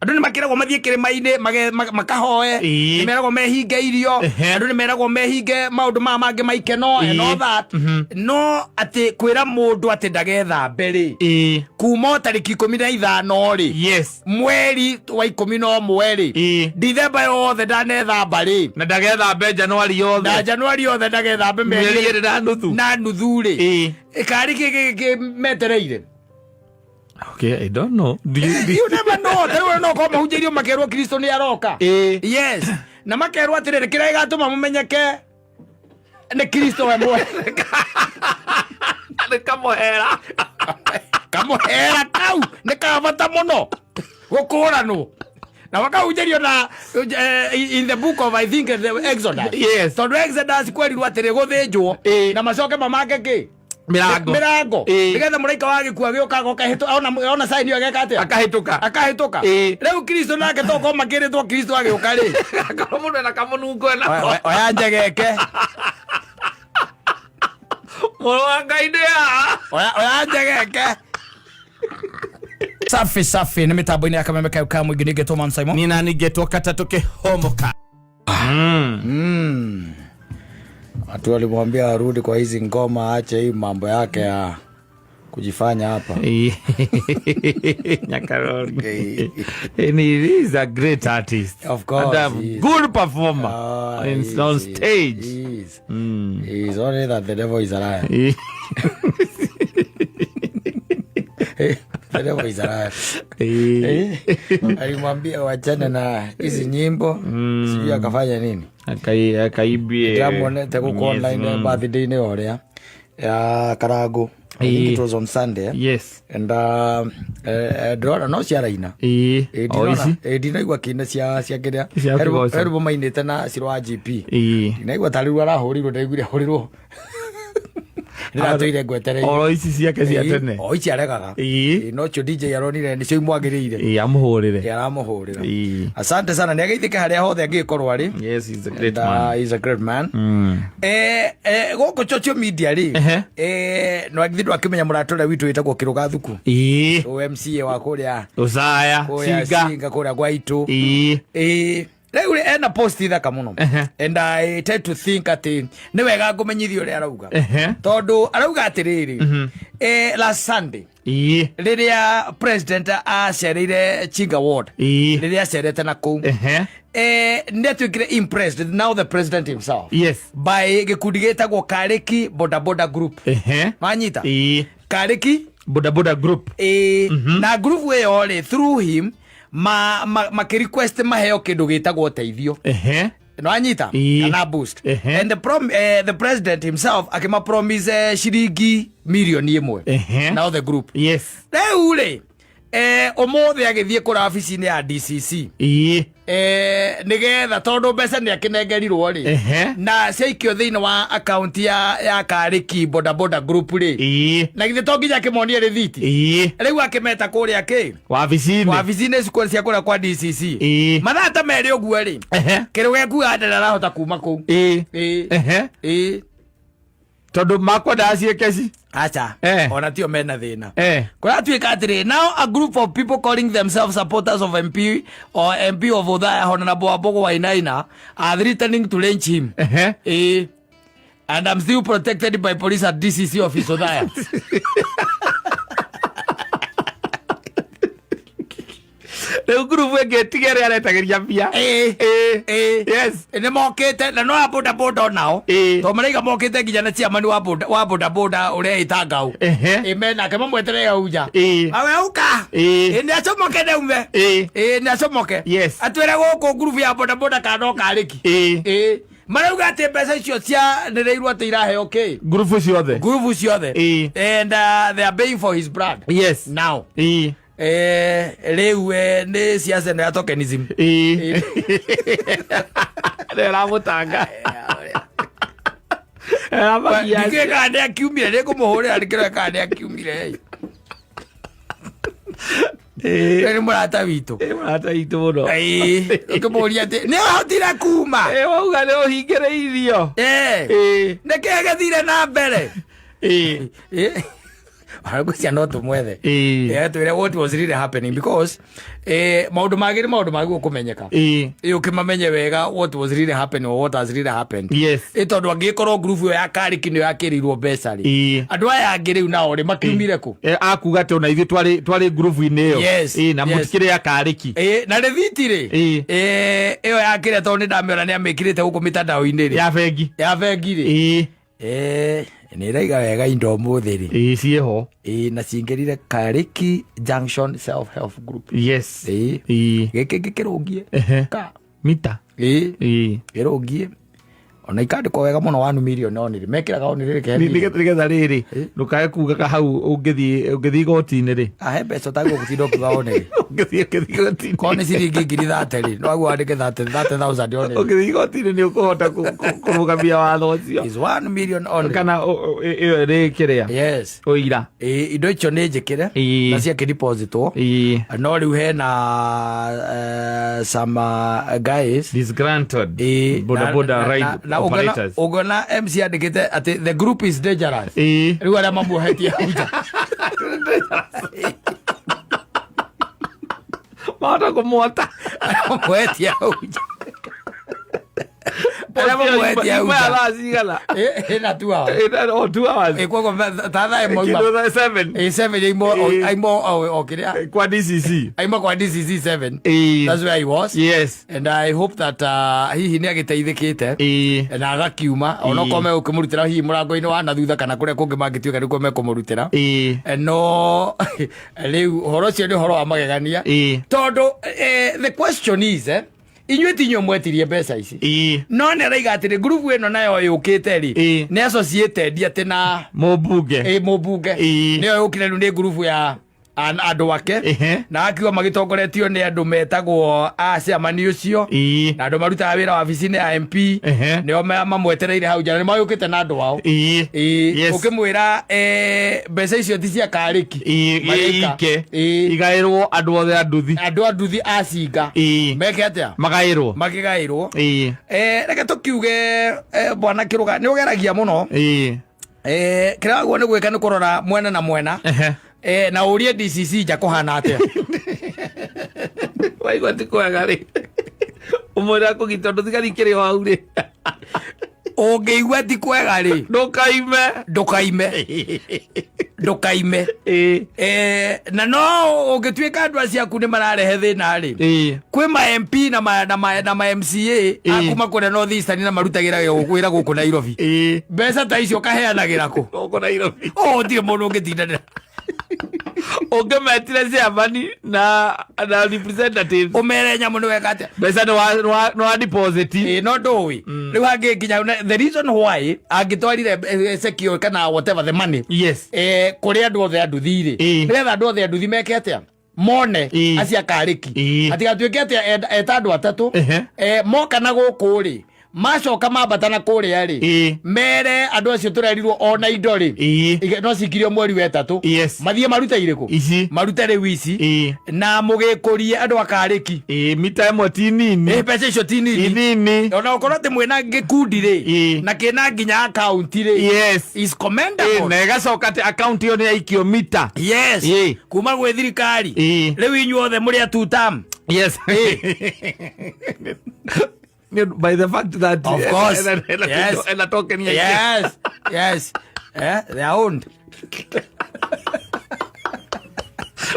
Andũ nĩ makĩragwo mathiĩ kĩrĩma-inĩ makahoe. Nĩ meragwo mehinge irio. Andũ nĩ meragwo mehinge maũndũ maya mangĩ ma ikeno and all that. No atĩ kwĩra mũndũ atĩ ndagethambe rĩ, kuma o tarĩki 15 rĩ, mweri wa 11 rĩ, Dithemba yothe ndanethamba rĩ, Na ndagethambe Januari na yothe. Januari yothe ndagethambe mĩeri mĩeri 2.5. Na nuthu rĩ, karĩ kĩ metereire? Okay, I don't know. Do you You never know. Ta rĩu no korwo mahunjĩirio makerwo Kristo nĩ aroka. Yes, na makerwo atĩrĩrĩ, kĩrĩa gĩgatũma mũmenyeke nĩ Kristo we mwene. Nĩ kamũhera. Kamũhera kau nĩ ka bata mũno gũkũranwo na makahunjĩrio na in the book of, I think, the Exodus. Tondũ Exodus kwerirwo atĩrĩ gũthĩnjwo na macoke mamake kĩ? Mĩrango. Mĩrango. Nĩgetha mũraika wa gĩkuũ agĩũka agoka ona sign ĩyo ageka atĩa? Akahĩtũka. Akahĩtũka. Rĩu Kristo nake tokorwo makĩrĩtwo Kristo agĩũka rĩ, akorwo mũndũ ena kamũnungo enako. Oya njegeke. Mũrũ wa Ngai ndĩ haha. Oya njegeke. Safi safi, nĩ mĩtambo-inĩ ya Kameme kayo ka mũingĩ, nĩngetwo Man Simon. Niĩ nani ngetwo katatũ kĩhomoka. Watu walimwambia arudi kwa hizi ngoma, aache hii mambo yake ya kujifanya hapa. Nyakarori. And he is a great artist. Of course, And a he is. good performer Ah, he on is, he is, stage. He is. He is, only that the devil is a liar. The devil is a liar. Alimwambia wachane na hizi nyimbo, sijui akafanya nini. Akaibie. Ndĩramuonete gũkũ online birthday-inĩ ũrĩa ya Karangu. I think it was on Sunday. Eh? Yes. And ndĩrona no ciaraina. O ici. Ndinaigua kĩne cia kĩrĩa Cia kĩgoco. He rwĩmbo mainĩte na Ciro wa GP. Ndinaigua tarĩ rĩu arahũrirwo, ndaiguire ahũrirwo, ndĩratũire ngwetereire. Oro ici ciake cia tene. O ici aregaga. No cio DJ aronire nĩcio imwagĩrĩire. Amũhũrĩre. Aramũhũrĩra. Asante sana, nĩ ageithĩke harĩa hothe angĩgĩkorwo arĩ. Yes, he's a great And, man. He's a great man. Gũkũ social media rĩ, no githĩ ndwakĩmenya mũrata ũrĩa witũ wĩtagwo Kĩrũga Thuku, o MCA wa kũrĩa Ũcaya. kũrĩa Cinga. Cinga kũrĩa gwa itũ. Rĩu rĩ, ena post thaka mũno and I tend to think atĩ nĩ wega ngũmenyithia ũrĩa arauga, tondũ arauga atĩrĩrĩ, last Sunday rĩrĩa president acereire Chinga ward, rĩrĩa acerete na kũu, nĩ atuĩkire impressed, now the president himself, by gĩkundi gĩtagwo Karĩki Boda Boda Group. Wanyita? Karĩki Boda Boda Group. Na group ĩyo rĩ, through him makĩ request maheo kĩndũ gĩtagwo ũteithio. Nwanyita? Kana boost. And the president himself akĩma promise ciringi mirioni 1. Now the group rĩu rĩ, ũmũthĩ agĩthiĩ kũra wabici-inĩ ya DCC, nĩgetha tondũ mbeca nĩ akĩnengerirwo rĩ, na ciaikio thĩinĩ wa akaunti ya Karĩki Boda Boda Group rĩ, na githĩ to nginya akĩmonie rĩthiti? Rĩu akĩmeta kũrĩa kĩ Wabici-inĩ. Wabici-inĩ cia kũrĩa kwa DCC. Mathaa ta 2 ũguo rĩ, kĩrũge kuga ndarĩ arahota kuma kũu. Ĩĩ. Tondũ makwendaga ciĩke ci Acha. Ona tio mena thĩna. Kũratuĩka atĩrĩ, now a group of people calling themselves supporters of MP or MP of Othaya, Honorable Wambugu Wainaina, are threatening to lynch him. And I'm still protected by police at DCC office, Othaya. Rĩu ngurubu ĩngĩ ĩtige ĩrĩa aretagĩria mbia. Yes. Nĩ mokĩte na no a boda boda onao, tondũ maraiga mokĩte nginya na chairman wa boda boda ũrĩa ĩta Ngau. Ĩ menake mamweterere hau nja. Awe uka. Ĩ nĩ acomoke neume. Ĩ nĩ acomoke. Atwĩre gũkũ ngurubu ya boda boda kana no Karĩki. Ĩ marauga atĩ mbeca icio cianĩrĩirwo atĩ iraheo kĩ? Ngurubu ciothe. Ngurubu ciothe. And they are paying for his brand now. Rĩu nĩ ciaca ĩno ya tokenism. Nĩ ĩramũtanga. Ndikĩũĩ kana nĩ akiumire, nĩ ngũmũhũrĩra ndĩkĩrore kana nĩ akiumire. Nĩ mũrata witũ. Mũrata witũ mũno. Ũkĩmũria atĩ nĩ ahotire kuma. Wauga nĩ ũhingĩrĩirio. Nĩ kĩĩ gĩthire na mbere? Ngwĩciria no tũmwethe. Ĩĩ. Twĩre what was really happening, because maũndũ mangĩ nĩ maũndũ magĩrĩirwo kũmenyeka. Ĩ ũkĩmamenye wega what was really happening or what has really happened. Ĩ tondũ angĩkorwo group ĩyo ya Karĩki nĩyo yakĩrĩirwo mbeca rĩ, andũ aya angĩ rĩu nao rĩ, makiumire kũ? Akuga atĩ ona ithuĩ twarĩ ngurubu-inĩ ĩyo. Na mũtikĩrĩ ya Karĩki. Ĩ, na rĩthiti rĩ, ĩyo yakĩrĩa, tondũ nĩ ndamĩona nĩ amĩkĩrĩte gũkũ mĩtandao-inĩ rĩ, Ya bengi. Ya bengi rĩ, nĩ ĩraiga wega indo ũmũthĩ rĩ. Ĩĩ, ciĩho. Ĩ, na cingĩrire Karĩki Junction Self Help Group. Gĩkĩ gĩkĩrũngie ka Mita. Kĩrũngie ona ikandĩkwo wega mũno, 1 million only, mekĩraga only rĩ ke million. Nĩgetha rĩrĩ, ndũkae kugaga hau ũngĩthiĩ igoti-inĩ rĩ. Ahe mbeca ũtagwo gũtinda ũkiuga only. Ũngĩthiĩ igoti-inĩ. Korwo nĩ ciringi 30,000 rĩ, no aguo wandĩke 30,000 only. Ũngĩthiĩ igoti-inĩ nĩ ũkũhota kũrũgamia watho ũcio. Is 1 million only. Kana ĩyo ĩrĩ kĩrĩa ũira. Ĩ, indo icio nĩ njĩkĩre na ciakĩdepositwo, no rĩu hena some guys disgruntled boda boda ride operators. Ũngĩona MC andĩkĩte atĩ the group is dangerous, rĩu arĩa mamuohetie hau nja Mahota kũmwota. Arĩa mamuohetie hau nja, arĩa mamuohetie hau Ima ya nja. Thaa cigana? Ĩna 2 hours. Ĩna o 2 hours. Koguo ta thaa ĩmwe auma. Kĩndũ thaa 7. 7 aima aima o kĩrĩa kwa DCC. Aima kwa DCC 7. That's where he was. And I hope that hihi nĩ agĩteithĩkĩte na agakiuma, onokorwo megũkĩmũrutĩra hihi mũrango-inĩ wa na thutha kana kũrĩa kũngĩ mangĩtuĩka nĩkuo mekũmũrutĩra. No rĩu ũhoro ũcio nĩ ũhoro wa magegania, tondũ the question is, inyuĩ ti inyuĩ mwetirie mbeca ici, no nĩ araiga atĩrĩ, ngurubu ĩno nayo yũkĩte rĩ, nĩ associated atĩ na mũmbunge. Mũmbunge. Nĩyo yũkire rĩu nĩ ngurubu ya andũ ake, na akiuga magĩtongoretio nĩ andũ metagwo a ciamani ũcio, na andũ marutaga wĩra wabici-inĩ ya MP. Nĩo mamwetereire hau nja na nĩ mayũkĩte na andũ ao. Ũkĩmwĩra mbeca icio ti cia Karĩki. Marĩka. Ike igaĩrwo andũ othe a nduthi. Andũ a nduthi acinga meke atĩa? Magaĩrwo. Makĩgaĩrwo. Reke tũkiuge, bwana Kĩrũga, nĩ ũgeragia mũno. Kĩrĩa wagwo nĩ gwĩka nĩ kũrora mwena na mwena, na ũrie DCC nja kũhana atĩa. Waigua ti kwega rĩ, ũmwĩra kũgita tondũ thigari ikĩrĩ o hau rĩ. Ũngĩigua ti kwega rĩ, ndũkaime. Ndũkaime, ndũkaime. Na no ũngĩtuĩka andũ acio aku nĩ mararehe thĩna rĩ, kwĩ ma MP na ma MCA akuma kũrĩa North Eastern na marutagĩra wĩra gũkũ Nairobi. Mbeca ta icio kaheanagĩra kũ? Gũkũ Nairobi. Oh, gũtirĩ mũndũ ũngĩtindanĩra. Ũngĩmetire chairman na representatives, ũmere nyamũ nĩ weka atĩa. Mbeca nĩ wa deposit. Ĩ, no ndũĩ rĩu hangĩ nginya the reason why angĩtwarire secure kana whatever the money kũrĩ andũ othe a nduthi rĩ, nĩgetha andũ othe a nduthi meke atĩa? Mone acio akarĩki, atigatuĩke atĩ eta andũ atatũ, moka na gũkũ rĩ, macoka mambata na kũrĩa rĩ, mere andũ acio tũrerirwo ona indo rĩ, no cikirio mweri wa ĩtatũ, mathiĩ marute irĩkũ? Ici. Marute rĩu ici, na mũgĩkũrie andũ akarĩki. Mita ĩmwe ti nini. Mbeca icio ti nini. Nini. Ona ũkorwo atĩ mwĩna gĩkundi rĩ, na kĩna nginya akaunti rĩ, is commendable. Na ĩgacoka atĩ akaunti ĩyo nĩ yaikio mita. Kuma gwĩ thirikari. Rĩu inyuothe mũrĩ a two term. Yes. By the fact that Of course. Ena token ya Yes, they are owned.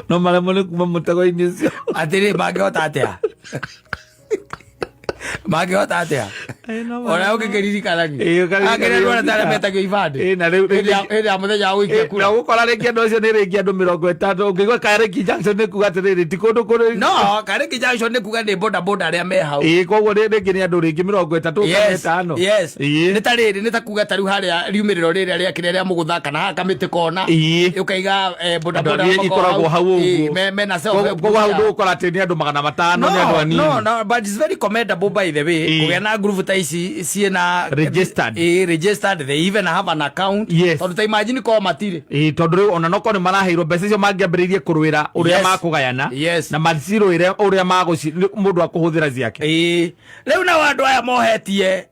No maremwo nĩ kuma mũtego-inĩ ũcio. Atĩrĩ, mangĩhota atĩa? Mangĩhota atĩa? Ona ũngĩkĩririkana. Ũkaririkana. Angĩrĩ andũ arĩa tarĩa metagio ibandĩ Ĩĩ, na rĩu- hĩndĩ ya mũthenya wa gũikia na kura. ũgũkora rĩngĩ andũ acio nĩ rĩngĩ andũ 50. Ũngĩigua Karĩki Junction nĩ kuga atĩrĩrĩ, ti kũndũ kũrĩ. No Karĩki Junction nĩ kuga nĩ boda boda arĩa me hau. Koguo rĩngĩ nĩ andũ rĩngĩ 30 kana 5. Nĩ ta rĩrĩ, nĩ ta kuga ta rĩu harĩa riumĩrĩro rĩrĩa rĩa kĩrĩa rĩa mũgũtha kana haha kamĩtĩ kona, ũkaiga boda Andũ boda arĩa makoragwo ikoragwo hau ũguo. Mena self-help Koguo hau group yao. ndũgũkora atĩ nĩ andũ 500, nĩ andũ No, anini. no, no, but it's very commendable, by the way, kũgĩa na ngurubu ta ici ciĩna Registered. Registered, they even have an account. Tondũ ta imagine korwo matirĩ. Ĩĩ, tondũ rĩu ona nokorwo nĩ maraheirwo mbeca icio, mangĩambĩrĩirie kũrũĩra ũrĩa makũgayana na macirũĩre ũrĩa magũci mũndũ akũhũthĩra ciake. Ĩĩ, rĩu nao andũ aya mohetie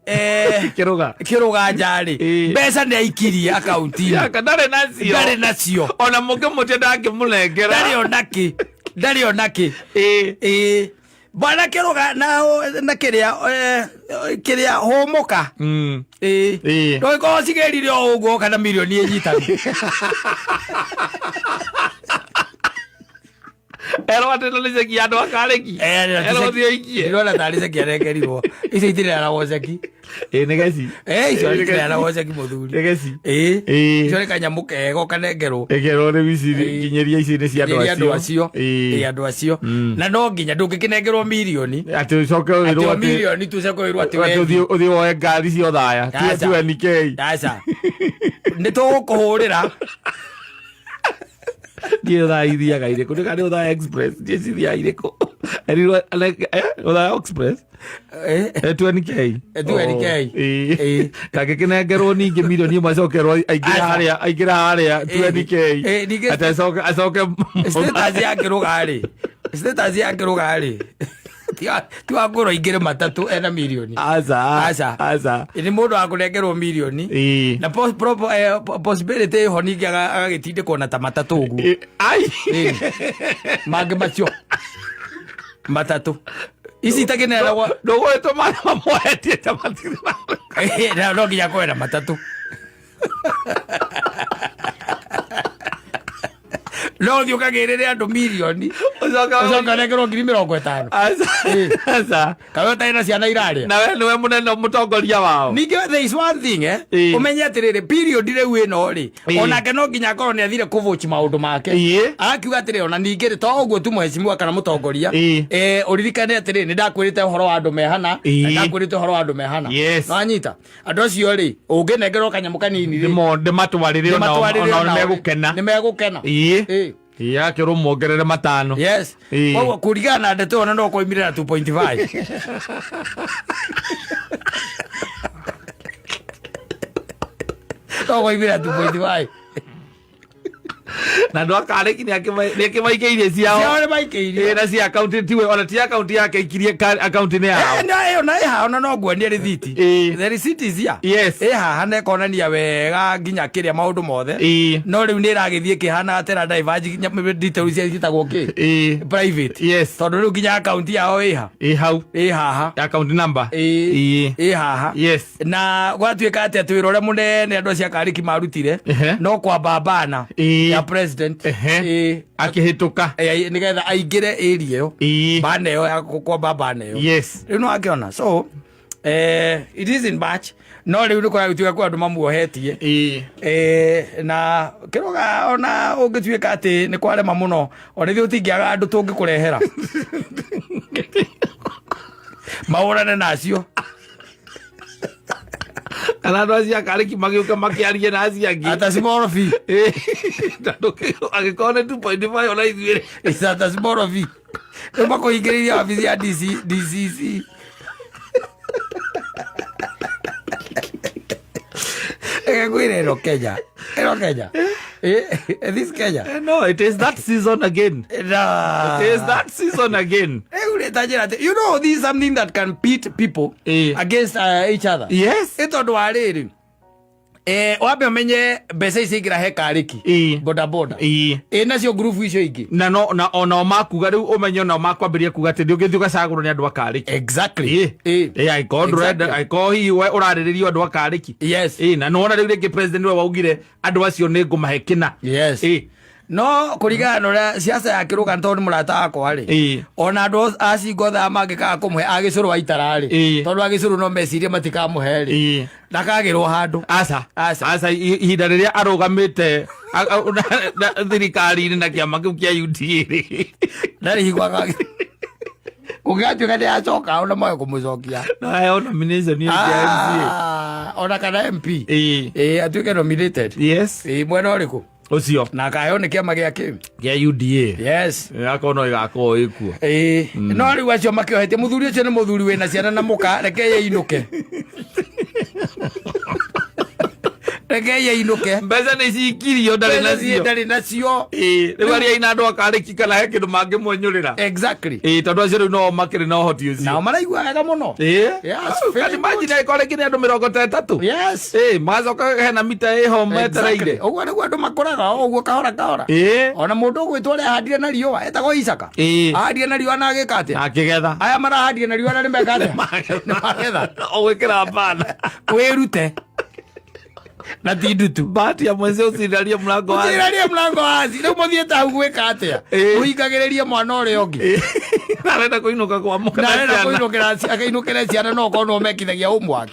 Kĩrũga. Kĩrũga njarĩ mbeca nĩ aikirie akaunti-inĩ. Yaka, ndarĩ nacio. Ndarĩ nacio. Ona mũngĩmũtia ndangĩmũnengera. Ndarĩ onakĩ, ndarĩ onakĩ. Ĩĩ, bwana Kĩrũga na kĩrĩa kĩrĩa hũmũka. Ĩĩ. Ndũgĩkorwo cigĩrire o ũguo kana mirioni ĩnyitanu. Erwo atĩ no nĩ ceki ya andũ akarĩki. Erwo thiĩ ũikie. Ndĩrona tarĩ ceki arengerirwo, icio itirearagwo ceki. Ĩĩ, nĩ geci. Icio Ĩĩ, nĩ geci. itirearagwo ceki, mũthuri. Nĩ geci. Ĩĩ. Icio nĩ kanyamũ kega ũkanengerwo. Ĩkerwo rĩu ici nginyĩria ici nĩ cia andũ Nginyĩria andũ acio. Ĩĩ. Andũ acio. Na no nginya ndũngĩkĩnengerwo mirioni atĩ ũcoke atĩ wĩrwo o atĩ mirioni tu ũcoke wĩrwo atĩ atĩ wethi. ũthiĩ woe ngari cia ũthaya. Aca. 20K. Aca, nĩ tũgũkũhũrĩra. Ndiĩ ũthaya ithiaga irĩkũ, nĩ kana nĩ Ũthaya Express, ndiĩ cithiaga irĩkũ. Erirwo Ũthaya Express. 20K. 20K. Oh, ĩĩ. Ĩĩ. Ndangĩkĩnengerwo ningĩ mirioni 1 acokerwo aingĩre Aca. harĩa, aingĩre harĩa 20K. Ningĩ atĩ acoke status ya Kĩrũga rĩ, status ya Kĩrũga rĩ, ti wa ngũrwo aingĩre matatũ ena mirioni. Aca. Aca. Aca. Nĩ mũndũ wa kũnengerwo mirioni na possibility ĩho ningĩ agagĩtindĩkwo na ta matatũ ũguo. Ai. Ĩĩ. Mangĩ macio matatũ ici itakĩneanagwo. Ndũgwĩtũma mamwetie ta matirĩ. Na no nginya kwena matatũ, no thiĩ ũkagĩrĩre andũ mirioni ũcoke ũcoke ũnengerwo 50,000. Aca. Aca. Kana ũtarĩ na ciana irarĩa. Na we nĩwe mũnene mũtongoria wao. Ningĩ there is one thing, ũmenye atĩrĩrĩ, period rĩu ĩno rĩ, onake no nginya akorwo nĩ athire kũvũci maũndũ make. Arakiuga atĩrĩ, ona ningĩ rĩ, to ũguo tu, mheshimiwa kana mũtongoria, ũririkane atĩrĩ, nĩ ndakwĩrĩte ũhoro wa andũ mehana na ndakwĩrĩte ũhoro wa andũ mehana. Nĩwanyita andũ acio rĩ, ũngĩnengerwo kanyamũ kanini rĩ, Ndĩmatwarĩre onao. ndĩmatwarĩre Onao onao rĩ, nĩmegũkena. Nĩmegũkena. Ĩĩ, akĩrwo mongerere 5. Koguo kũringana na ndeto ĩyo, ona no koimire na 2.5, no koimire na 2.5. Na andũ akarĩki nĩakĩmaikĩirie ciao. Ciao nĩ maikĩirie. Ĩĩ, na cia akaunti tiwe, ona ti akaunti yake, aikirie akaunti-inĩ yao. Na ĩyo na ĩhaha ona no nguonie rĩthiti. The receipt is here. Ĩ haha na ĩkonania wega nginya kĩrĩa maũndũ mothe. No rĩu nĩ ĩragĩthiĩ ĩkĩhanaga tera diverge nginya details iria ciĩtagwo kĩ private. Tondũ rĩu nginya akaunti yao ĩha. Ĩ hau. Ĩ haha. Account number. Ĩ haha. Na gwatuĩka atĩ wĩra ũrĩa mũnene andũ acio a Karĩki marutire no kwamba bana ya president. Akĩhĩtũka. Nĩgetha aingĩre area ĩyo. Bana ĩyo ya kwamba bana ĩyo. Rĩu no akĩona, so it isn't much, no rĩu nĩ kũragĩtuĩka kwĩ andũ mamuohetie. Na Kĩrũga, ona ũngĩtuĩka atĩ nĩ kwarema mũno, ona ithuĩ tũtingĩaga andũ tũngĩkũrehera mahũrane nacio. Kana andũ acio akarĩki magĩũka makĩarie na acio angĩ. Ata small fee. Tondũ angĩkorwo nĩ 2.5 ona ithuĩ rĩ. It's at a small fee. Rĩu makũhingĩrĩria wabici ya DC, DCC. Reke ngwĩre, ĩno Kenya, ĩno Kenya. This Kenya. No, it is that season again. Na It is that season again. Rĩu rĩ, ta njĩra atĩ, you know, this is something that can pit people against each other. Ĩ tondũ wa rĩrĩ, wambe ũmenye mbeca ici ingĩra he Karĩki boda boda. Ĩ nacio ngurubu icio ingĩ? Na no na onao makuga rĩu ũmenye onao makwambĩrĩria kuga atĩ ndũngĩthiĩ ũgacagũrwo nĩ andũ a Karĩki. Ĩ, angĩkorwo ndũrenda, angĩkorwo hihi we ũrarĩrĩrio andũ a Karĩki. Ĩ, na nĩwona rĩu rĩngĩ president we waugire andũ acio nĩ ngũmahe kĩna. No kũringana na ũrĩa siasa ya Kĩrũga, tondũ nĩ mũrata wakwa rĩ, ona andũ a Cingo thaa mangĩkaga kũmũhe agĩcũrũ aitara rĩ, tondũ agĩcũrũ no mecirie matikamũhe rĩ, ndakagĩrwo handũ. Aca. Aca. Aca, ihinda rĩrĩa arũgamĩte thirikari-inĩ na kĩama kĩu kĩa UDA rĩ, ndarĩ hingo akagĩrwo, kũngĩgatuĩka nĩ acoka ona mwage kũmũcokia. No aheo nomination ya MCA. Ah, ona kana MP. Ĩĩ atuĩke nominated. Ĩĩ, mwena ũrĩkũ? Ũcio. Na akaheo nĩ kĩama gĩa kĩ Gĩa UDA. Yes. Akorwo no ĩgakorwo ĩkuo. Ĩĩ, no rĩu acio makĩohetie mũthuri ũcio nĩ mũthuri wĩna ciana na mũka, reke yeinũke, reke yeinũke. Mbeca nĩ cikirio, ndarĩ Mbeca ciĩ nacio. Ndarĩ nacio. Ĩĩ, rĩu arĩa aina andũ akarĩki kana he kĩndũ mangĩmwenyũrĩra. Exactly. Ĩĩ, tondũ acio rĩu no makĩrĩ na ũhoti ũcio. Nao maraigua wega mũno. Ĩĩ. Yes, Can very imagine angĩkorwo rĩngĩ nĩ andũ 30. Yes. Ĩĩ, magacoka hena mita ĩho metereire. Exactly. Ũguo nĩguo andũ makũraga o ũguo kahora kahora. Ona mũndũ ũgwĩtwo ũrĩa ahandire na riũa etagwo Isaka. Ahandire na riũa na agĩka atĩa? Akĩgetha. Aya marahandire na riũa na nĩmeka atĩa? Nĩmagetha. Ũgwĩkĩra bana. Wĩrute na ti ndutu. Bahati ya mwezi usilalie mlango wazi. Mũtirarie mlango wazi. Rĩu mũthiĩte hau gwĩka atĩa? Mũhingagĩrĩrie mwana ũrĩa ũngĩ. Na arenda kũinũka kwa mũka na arenda ciana. kũinũkĩra akainũkĩre ciana no okorwo nĩo mekithagia homework.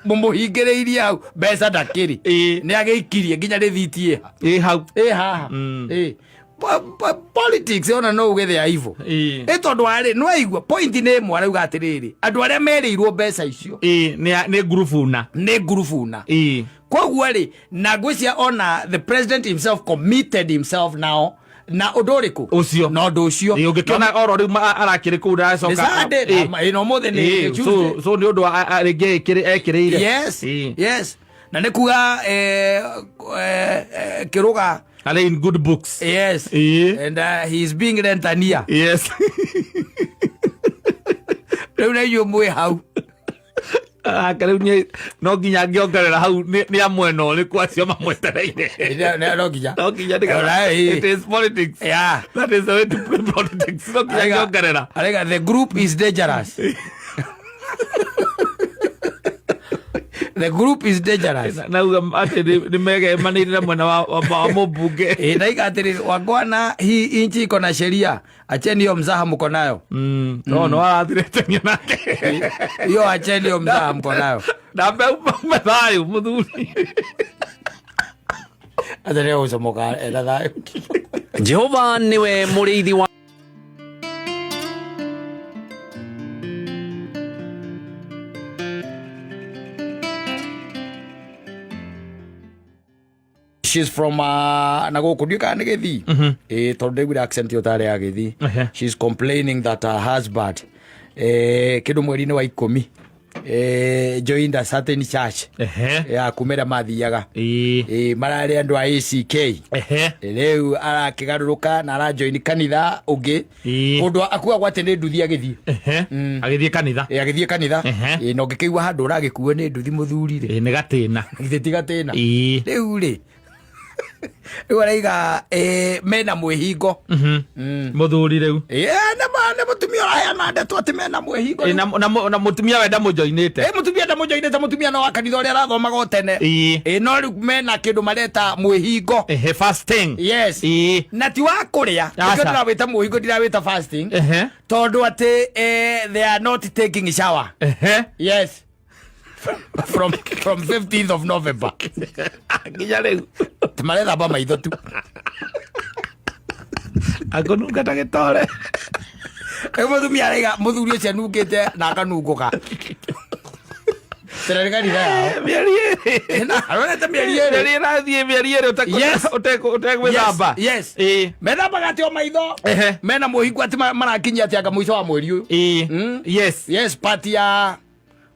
Mũmũhingĩrĩirie hau mbeca ndakĩrĩ. Nĩ agĩikirie nginya rĩthiti ĩha. Ĩ hau. Ĩ haha. Ĩ. Politics ona no uge they are evil. Ĩ tondũ warĩ nĩwaigua point nĩ ĩmwe arauga atĩrĩrĩ, andũ arĩa merĩirwo mbeca icio Ĩ, nĩ ngurubu na. Nĩ ngurubu na. Koguo rĩ, na ngwĩcia ona the president himself committed himself now na ũndũ ũrĩkũ? Ũcio. Na ũndũ ũcio. Ĩ, ũngĩkĩona oro rĩu arakĩrĩ kũu ndacoka. Nĩ Sunday, ĩno ũmũthĩ nĩ Tuesday. So nĩ ũndũ wa rĩngĩ ekĩrĩire. Yes. Yes, na nĩ kuga kĩrũga Arĩ in good books. Yes. And he is being rentania. Yes. Rĩu na inyuĩ mwĩ hau. Aka rĩu niĩ no nginya ngĩongerera hau nĩ a mwena ũrĩkũ acio mamwetereire. No nginya. No nginya nĩgetha- Ora, ĩ. It is politics. Yeah. That is the way to play politics. No nginya ngĩongerera. Arega the group is dangerous. The group is dangerous. Nauga atĩ nĩ megemanĩire na mwena wa mũmbunge. Ĩ, ndaiga atĩrĩrĩ, wangwana, hii inchi iko na sheria, acheni hiyo mzaha mko nayo. No arathirĩtania nake. Hiyo acheni hiyo mzaha mko nayo. Na mbe thayũ mũthuri. Atĩrĩ gũcomoka ena thayũ. Jehova niwe mũrĩithi wa She's from na gũkũ ndiũ kana nĩ Gĩthii. Ĩ, tondũ ndaiguire accent ĩyo tarĩ ya Gĩthii. She's complaining that her husband kĩndũ mweri-inĩ wa 10 joined a certain church ya kumĩra mathiaga. Mararĩ andũ a ACK. Rĩu arakĩgarũrũka na arajoin kanitha ũngĩ. Kũndũ akuagwo atĩ nĩ nduthi agĩthiĩ. Agĩthiĩ kanitha. Ĩ, agĩthiĩ kanitha. Ĩ, na ũngĩkĩigua handũ ũragĩkuo nĩ nduthi mũthuri rĩ. Ĩ, nĩ gatĩna. Githĩ ti gatĩna? Rĩu rĩ, rĩu araiga mena mwĩhingo. Mũthuri rĩu. Ĩ, nĩ mũtumia ũraheana ndeto atĩ mena mwĩhingo. Ĩ, na mũtumia we ndamũjoinĩte. Ĩ, mũtumia ndamũjoinĩte, mũtumia no wa kanitha ũrĩa arathomaga o tene. Ĩ, no rĩu mena kĩndũ mareta mwĩhingo. Fasting. Yes. Na ti wa kũrĩa. Aca. Nĩkĩo ndĩrawĩta mwĩhingo, ndirawĩta fasting. Tondũ atĩ they are not taking shower. Yes. From 15th of November. Nginya rĩu. Marethamba maitho tu. Akũnunga ta gĩtore. Rĩu mũtumia araiga mũthuri ũcio anungĩte na akanungũka. Tena nĩ kanitha yao. Mĩeri ĩrĩ. Ĩna, arorete mĩeri ĩrĩ. Mĩeri ĩrathiĩ mĩeri ĩrĩ Yes. ũtegwĩthamba. Yes, yes. Methambaga atĩ o maitho. Mena mwĩhingo atĩ marakinyia atĩ anga mũico wa mweri ũyũ. Yes. Yes, part ya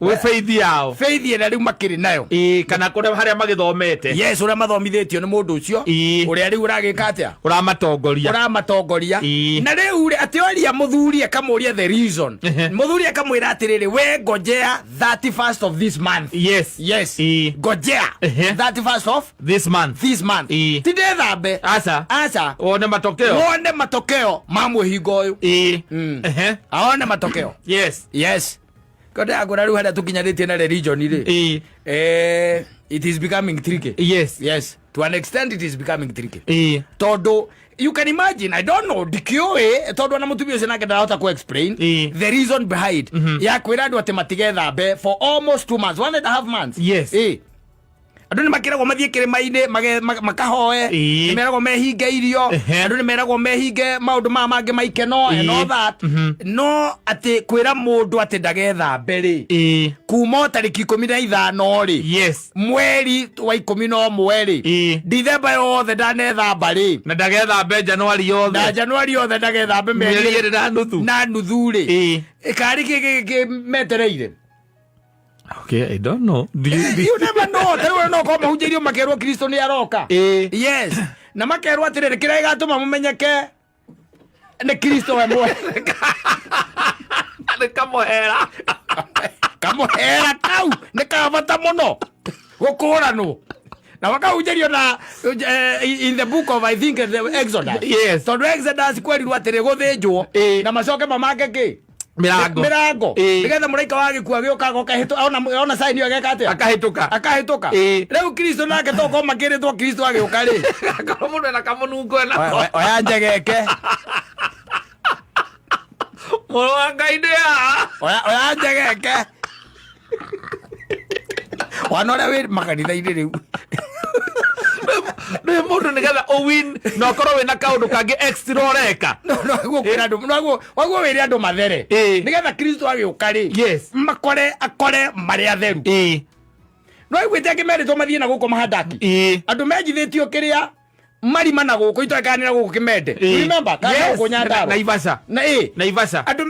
Wĩ faith yao. Faith ĩrĩa rĩu makĩrĩ nayo. Kana kũrĩa harĩa magĩthomete. Yes, ũrĩa mathomithĩtio nĩ mũndũ ũcio. Ũrĩa rĩu ũragĩka atĩa? Ũramatongoria. Ũramatongoria. Na rĩu rĩ, atĩ oria mũthuri akamũria the reason. Mũthuri akamwĩra atĩrĩrĩ, we ngojea 31st of this month. Yes. Yes. Ngojea 31st of this month. This month. Ti ndethambe. Aca. Aca. Wone matokeo. Wone matokeo ma mwĩhingo ũyũ. Aone matokeo. Yes. Yes. Kote akora rĩu harĩa tũkinyanĩtie na religion rĩ. It is becoming tricky. Yes. Yes. To an extent it is becoming tricky. Tondũ you can imagine, I don't know, ndikĩũĩ tondũ ona mũtumia ũcio nake ndarahota ku explain the reason behind ya kwĩra andũ atĩ matigethambe for almost 2 months, 1.5 months. Yes. Andũ nĩ makĩragwo mathiĩ kĩrĩma-inĩ makahoe. Nĩ meragwo mehinge irio. Andũ nĩ meragwo mehinge maũndũ maya mangĩ maikeno and all that. No atĩ kwĩra mũndũ atĩ ndagethambe rĩ, kuma o tarĩki 15 rĩ, mweri wa 11 rĩ, Dithemba yothe ndanethamba rĩ, Na ndagethambe Januari yothe. Na Januari yothe ndagethambe mĩeri mĩeri 2.5. Na nuthu rĩ, karĩ kĩ kĩ metereire? Okay, I don't know. Do you You never know. Tarĩu no korwo mahunjĩirio makerwo Kristo nĩ aroka. Yes, na makerwo atĩrĩrĩ, kĩrĩa gĩgatũma mũmenyeke nĩ Kristo we mwene. Nĩ kamũhera. Kamũhera kau nĩ ka bata mũno gũkũranwo na makahunjĩrio na in the book of, I think, the Exodus. Tondũ Exodus kwerirwo atĩrĩ gũthĩnjwo na macoke mamake kĩ? Mĩrango. Mĩrango. Nĩgetha mũraika wa gĩkuũ agĩũka agoka ona sign ĩyo ageka atĩa? Akahĩtũka. Akahĩtũka. Rĩu Kristo nake tokorwo makĩrĩtwo Kristo agĩũka rĩ, Akorwo mũndũ ena kamũnungo enako. Oya njegeke. Mũrũ wa Ngai nĩ haha. Oya njegeke wana ũrĩa wĩ makanitha-inĩ rĩu. Nĩ mũndũ nĩgetha ũwin na ũkorwo wĩna kaũndũ kangĩ extra ũreka. Noguo kwĩra andũ, noguo wĩre andũ mathere nĩgetha Kristo agĩũka rĩ, makore akore marĩ atheru. No iguĩte angĩ merĩtwo mathiĩ na gũkũ mahandaki, andũ menjithĩtio kĩrĩa marima na gũkũ itoekanĩra gũkũ Kĩmende. You remember kana gũkũ Nyandarua? Naivasha. Na Naivasha. Andũ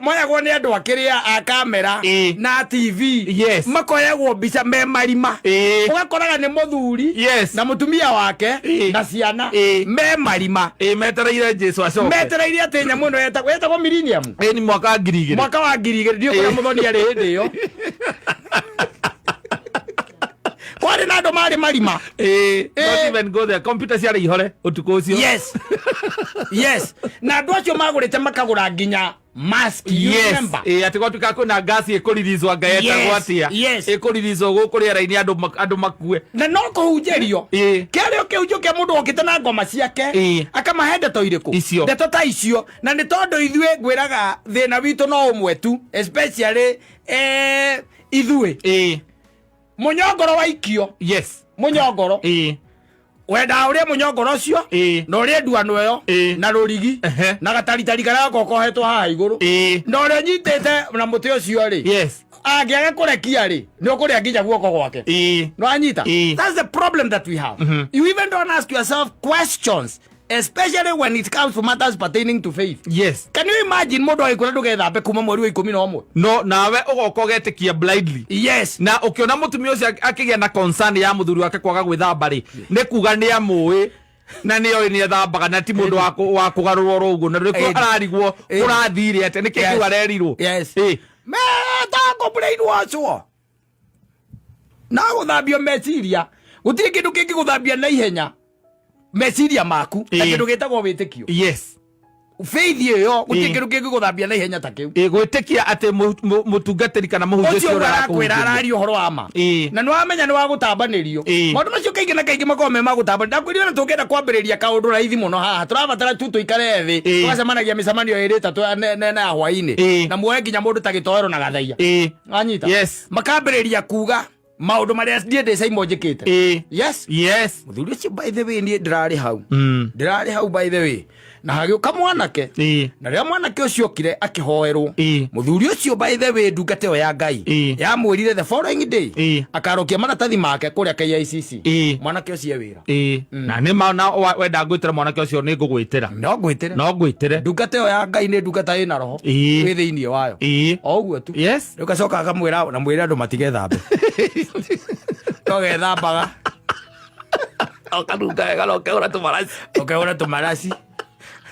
moyagwo nĩ andũ a kĩrĩa a kamera na TV, makoyagwo mbica me marima. Ũgakoraga nĩ mũthuri na mũtumia wake na ciana me marima. Ĩĩ, metereire Jesu acoke. Metereire atĩ nyamũ ĩno yetagwo millennium. Ĩĩ, nĩ mwaka wa 2000. Mwaka wa 2000. Ndiũ kũrĩa mũthoni arĩ hĩndĩ ĩyo kwarĩ na andũ marĩ marima. Don't even go there. Computer ciarĩ ihore ũtukũ ũcio. Yes, na andũ acio magũrĩte makagũra nginya mask, you remember? Ĩĩ, atĩ gwatuĩka kwĩna ngasi ĩkũririzwo anga yetagwo atĩa, ĩkũririzwo gũkũ rĩera-inĩ, andũ makue. Na no kũhunjĩrio kĩarĩ o kĩhunjio kĩa mũndũ wokĩte na ngoma ciake, akamahe ndeto irĩkũ? Icio. Ndeto ta icio. Na nĩ tondũ ithuĩ ngwĩraga thĩna witũ no ũmwe tu, especially ithuĩ, mũnyongoro waikio, mũnyongoro, wendaga ũrĩe mũnyongoro ũcio na ũrĩe nduano ĩyo na rũrigi na gataritari karĩa gakoragwo kohetwo haha igũrũ, na ũrĩa ũnyitĩte na mũtĩ ũcio rĩ, angĩaga kũrekia rĩ, nĩ ũkũrĩa nginya guoko gwake. No anyita. That's the problem that we have. You even don't ask yourself questions, especially when it comes to matters pertaining to faith. Can you imagine mũndũ agĩkwĩra ndũgethambe kuma mweri wa 11? No nawe ũgoka ũgetĩkia blindly. Na ũkĩona mũtumia ũcio akĩgĩa na concern ya mũthuri wake kwaga gwĩthamba rĩ, nĩ kuga nĩ amũĩ na nĩ oĩ nĩ ethambaga na ti mũndũ wa kũgarũrwo oro ũguo, na nĩkĩo ararigwo kũrathire atĩa, nĩkĩ kĩu arerirwo. Metagwo brainwashwo na gũthambio meciria. Gũtirĩ kĩndũ kĩngĩ gũthambia na ihenya meciria maku na kĩndũ gĩtagwo wĩtĩkio. Faith ĩyo, gũtirĩ kĩndũ kĩngĩ gũthambia na ihenya ta kĩu. Ĩĩ, gwĩtĩkia atĩ mũtungatĩri kana mũhunjia ũcio ũcio ũrĩa arakwĩra arakũhunjĩria. Araria ũhoro wa ma na nĩ wamenya nĩ wa gũtambanĩrio. Maũndũ macio kaingĩ na kaingĩ makoragwo me ma gũtambanĩrio. Ndakwĩrire na tũngĩenda kwambĩrĩria kaũndũ raithi mũno haha, tũrabatara tu tũikare thĩ, tũgacemanagia mĩcemanio ĩrĩ ĩtatũ na ya hwaĩ-inĩ, na muoe nginya mũndũ ta gĩtoero na gathaia. Anyita. Makambĩrĩria kuga maũndũ marĩa niĩ ndĩ Simon njĩkĩte. Mũthuri ũcio, by the way, niĩ ndĩrarĩ hau. Ndĩrarĩ hau, by the way, na hagĩũka mwanake, na rĩrĩa mwanake ũcio okire akĩhoerwo, mũthuri ũcio, by the way, ndungata ĩyo ya Ngai yamwĩrire the following day akarokia maratathi make kũrĩa KICC. Mwanake ũcio e wĩra. Ĩĩ, na nĩ ma na wenda ngwĩtĩra mwanake ũcio nĩ ngũgwĩtĩra. No ngwĩtĩre. No ngwĩtĩre. Ndungata ĩyo ya Ngai nĩ ndungata ĩna roho wĩ thĩinĩ wayo. O ũguo tu. Rĩu gacoka akamwĩra na mwĩre andũ matigethambe, no gethambaga. Ũkanunga wega na ũkehũra tũmaraci. Ũkehũra tũmaraci,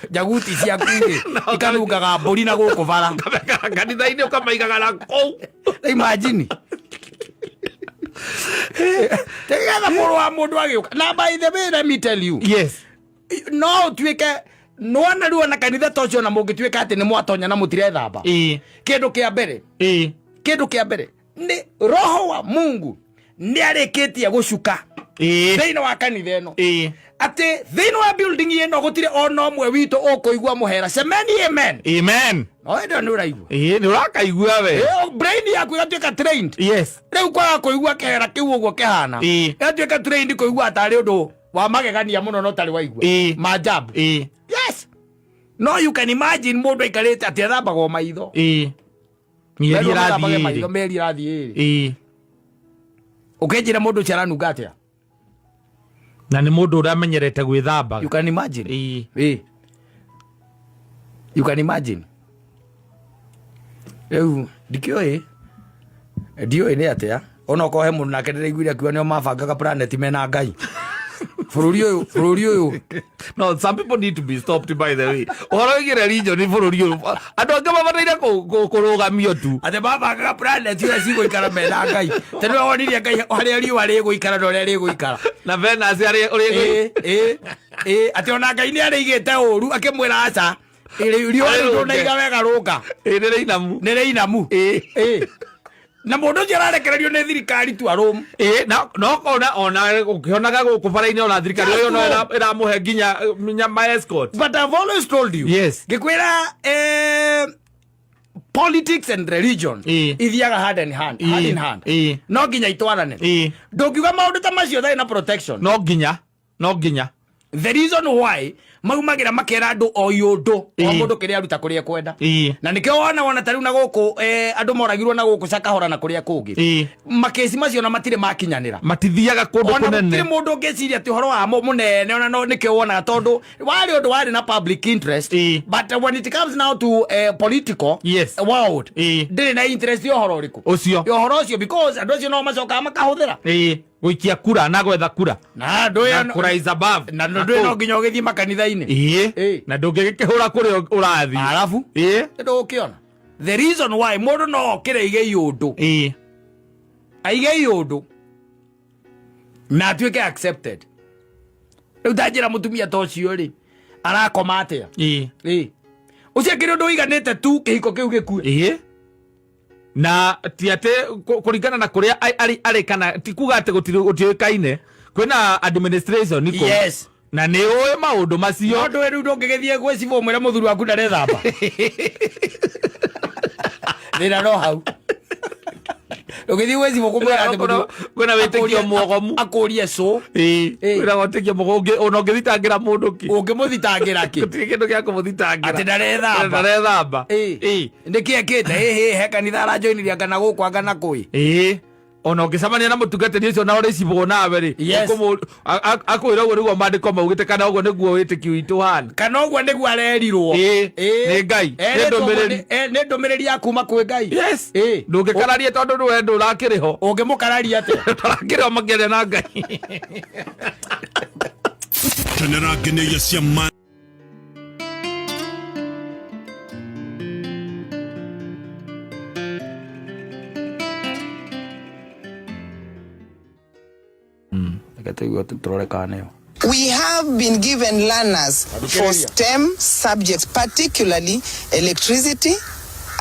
njaguti ciaku rĩ ikanungaga mbũri na gũkũ bara. Ũkamekara kanitha-inĩ ũkamaigaga na kũu. Imagine tegetha mũrũ wa mũndũ agĩũka. Na by the way, let me tell you, no ũtuĩke nĩwona rĩu ona kanitha ta ũcio, na mũngĩtuĩka atĩ nĩ mwatonya na mũtirethamba, kĩndũ kĩa mbere, kĩndũ kĩa mbere nĩ roho wa Mungu nĩ arĩkĩtie gũcuka. Thĩinĩ wa kanitha ĩno, atĩ thĩinĩ wa building ĩno gũtirĩ ona ũmwe witũ ũkũigua mũhera. Semeni amen. Amen. No ĩndĩ nĩ ũraigua. Ĩĩ, nĩ ũrakaigua we. Ĩyo brain yaku ĩgatuĩka trained. Rĩu kwaga kũigua kĩhera kĩu ũguo kĩhana, ĩgatuĩka trained kũigua tarĩ ũndũ wa magegania mũno no tarĩ waigua maajabu. Yes, no you can imagine mũndũ aikarĩte atĩ ethambagwo maitho. Mĩeri Merwo methambage ĩrathiĩ maitho ĩrĩ. mĩeri ĩrathiĩ ĩrĩ. Ũkĩnjĩra mũndũ ũcio aranunga atĩa? Na nĩ mũndũ ũrĩa amenyerete gwĩthamba. You can imagine. You can imagine. Rĩu ndikĩũĩ, ndiũĩ nĩ atĩa, onokorwo he mũndũ nake ndĩraiguire akiuga nĩo mabangaga planet mena Ngai bũrũri ũyũ, bũrũri ũyũ. No, some people need to be stopped, by the way. Ũhoro wĩgiĩ religion bũrũri ũyũ, andũ angĩ mabataire kũrũgamio tu. Atĩ mabangaga planet ũrĩa cigũikara mena Ngai, tondũ nĩwe wonirie Ngai harĩa riũa rĩgũikara na ũrĩa rĩgũikara. Na Venus arĩ ũrĩ. Ĩ, ĩ, ĩ, atĩ ona Ngai nĩ arĩigĩte ũru akĩmwĩra aca, riũa rĩu ndũnaiga wega, rũnga. Ĩ, nĩ rĩinamu. Nĩ rĩinamu. Ĩ. Na mũndũ ũcio ararekererio nĩ thirikari tu arũmu. Ĩ, na no ona ũkĩonaga gũkũ bara-inĩ, ona thirikari ĩyo no ĩramũhe nginya ma escort. But I've always told you, ngĩkwĩra, politics and religion ithiaga hand in hand, hand in hand. No nginya itwarane. Ndũngiuga maũndũ ta macio ũtarĩ na protection. No nginya, no nginya. The reason why maumagĩra makera andũ o iũndũ o mũndũ kĩrĩa aruta kũrĩa ekwenda. Na nĩkĩo wona ta rĩu na gũkũ, andũ moragirwo na gũkũ Cakahora na kũrĩa kũngĩ. Makĩci macio na matirĩ makinyanĩra. Matithiaga kũndũ Ona kũnene. gũtirĩ mũndũ ũngĩciria atĩ ũhoro wamo mũnene, ona no nĩkĩo wonaga tondũ warĩ ũndũ warĩ na public interest. But when it comes now to political world, ndĩrĩ na interest ya ũhoro ũrĩkũ? Ũcio. Ya ũhoro ũcio, because andũ acio no macokaga makahũthĩra. Gũikia kura na gwetha kura. Na andũ na ĩyo kũraise above. Na ndũ no nginya ũgĩthiĩ makanitha-inĩ. Na ndũngĩgĩkĩhũra kũrĩa ũrathiĩ. Arabu ndũgũkĩona the reason why mũndũ no okĩre aige iũndũ, aige iũndũ na atuĩke accepted. Rĩu ta njĩra, mũtumia ta ũcio rĩ, arakoma atĩa? Ũcio akĩrĩ ũndũ ũiganĩte tu kĩhiko kĩu gĩkue. Na ti atĩ kũringana na kũrĩa arĩ, kana ti kuga atĩ gũtiũĩkaine kwĩna administration kũu. Na nĩ ũĩ maũndũ macio. No ndũĩ rĩu ndũngĩgĩthiĩ gwĩ cibũ mwĩre mũthuri waku ndarethamba. Thĩna no hau ndũngĩthiĩ gwĩ cibũ kũmwĩra atĩ Kwĩna wĩtĩkio mwogomu. Akũrie cũ. Kwĩna wĩtĩkio mwogomu. Ona ũngĩthitangĩra mũndũ kĩ? Ũngĩmũthitangĩra kĩ? Gũtirĩ kĩndũ gĩa kũmũthitangĩra. Atĩ ndarethamba. Ndarethamba. Nĩkĩ ekĩte? Ĩhĩ, he kanitha aranjoinirie, anga na gũkũ, anga na kũĩ. Ona ũngĩcemania na mũtungatĩri ũcio na ũrĩ cibũ nawe rĩ, akwĩra ũguo nĩguo maandĩko maugĩte, kana ũguo nĩguo wĩtĩkio witũ hana. Kana ũguo nĩguo arerirwo. Nĩ Ngai. Nĩ Erĩtwo ũguo. ndũmĩrĩri. Nĩ ndũmĩrĩri ya kuma kwĩ Ngai. Ndũngĩkararia tondũ nĩwe ndũrakĩrĩ ho. Ũngĩmũkararia atĩa? Ndũrakĩrĩ ho makĩaria na Ngai. Kenera ngeneia cia ma. Reke tũigue, tũrore kana nĩyo. We have been given learners for STEM subjects, particularly electricity,